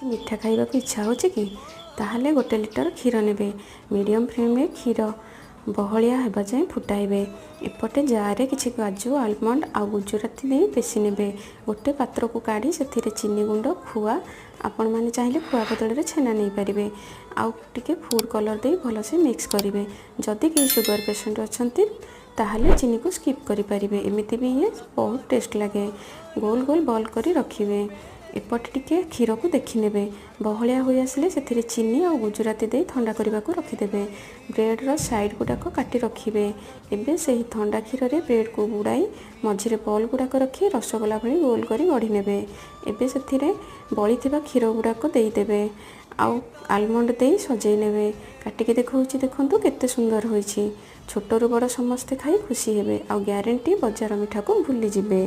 ମିଠା ଖାଇବାକୁ ଇଚ୍ଛା ହେଉଛି କି? ତାହେଲେ 1 ଲିଟର କ୍ଷୀର ନେବେ। ମିଡ଼ିୟମ୍ ଫ୍ଲେମ୍ରେ କ୍ଷୀର ବହଳିଆ ହେବା ଯାଏଁ ଫୁଟାଇବେ। ଏପଟେ ଜାର୍ରେ କିଛି କାଜୁ, ଆଲମଣ୍ଡ ଆଉ ଗୁଜୁରାତି ଦେଇ ପେଶି ନେବେ। ଗୋଟେ ପାତ୍ରକୁ କାଢ଼ି ସେଥିରେ ଚିନି ଗୁଣ୍ଡ, ଖୁଆ, ଆପଣମାନେ ଚାହିଁଲେ ଖୁଆ ବଦଳରେ ଛେନା ନେଇପାରିବେ, ଆଉ ଟିକେ ଫୁଡ଼୍ କଲର୍ ଦେଇ ଭଲସେ ମିକ୍ସ କରିବେ। ଯଦି କେହି ସୁଗର ପେସେଣ୍ଟ ଅଛନ୍ତି, ତାହେଲେ ଚିନିକୁ ସ୍କିପ୍ କରିପାରିବେ। ଏମିତି ବି ଇଏ ବହୁତ ଟେଷ୍ଟ ଲାଗେ। ଗୋଲ ଗୋଲ ବଲ୍ କରି ରଖିବେ। ଏପଟେ ଟିକେ କ୍ଷୀରକୁ ଦେଖିନେବେ। ବହଳିଆ ହୋଇ ଆସିଲେ ସେଥିରେ ଚିନି ଆଉ ଗୁଜୁରାତି ଦେଇ ଥଣ୍ଡା କରିବାକୁ ରଖିଦେବେ। ବ୍ରେଡ଼ର ସାଇଡ଼୍ ଗୁଡ଼ାକ କାଟି ରଖିବେ। ଏବେ ସେହି ଥଣ୍ଡା କ୍ଷୀରରେ ବ୍ରେଡ଼କୁ ବୁଡ଼ାଇ ମଝିରେ ବଲ୍ ଗୁଡ଼ାକ ରଖି ରସଗୋଲା ଭଳି ଗୋଲ କରି ଗଢ଼ି ନେବେ। ଏବେ ସେଥିରେ ବଳିଥିବା କ୍ଷୀର ଗୁଡ଼ାକ ଦେଇଦେବେ ଆଉ ଆଲମଣ୍ଡ ଦେଇ ସଜେଇ ନେବେ। କାଟିକି ଦେଖାଉଛି, ଦେଖନ୍ତୁ କେତେ ସୁନ୍ଦର ହୋଇଛି। ଛୋଟରୁ ବଡ଼ ସମସ୍ତେ ଖାଇ ଖୁସି ହେବେ ଆଉ ଗ୍ୟାରେଣ୍ଟି, ବଜାର ମିଠାକୁ ଭୁଲିଯିବେ।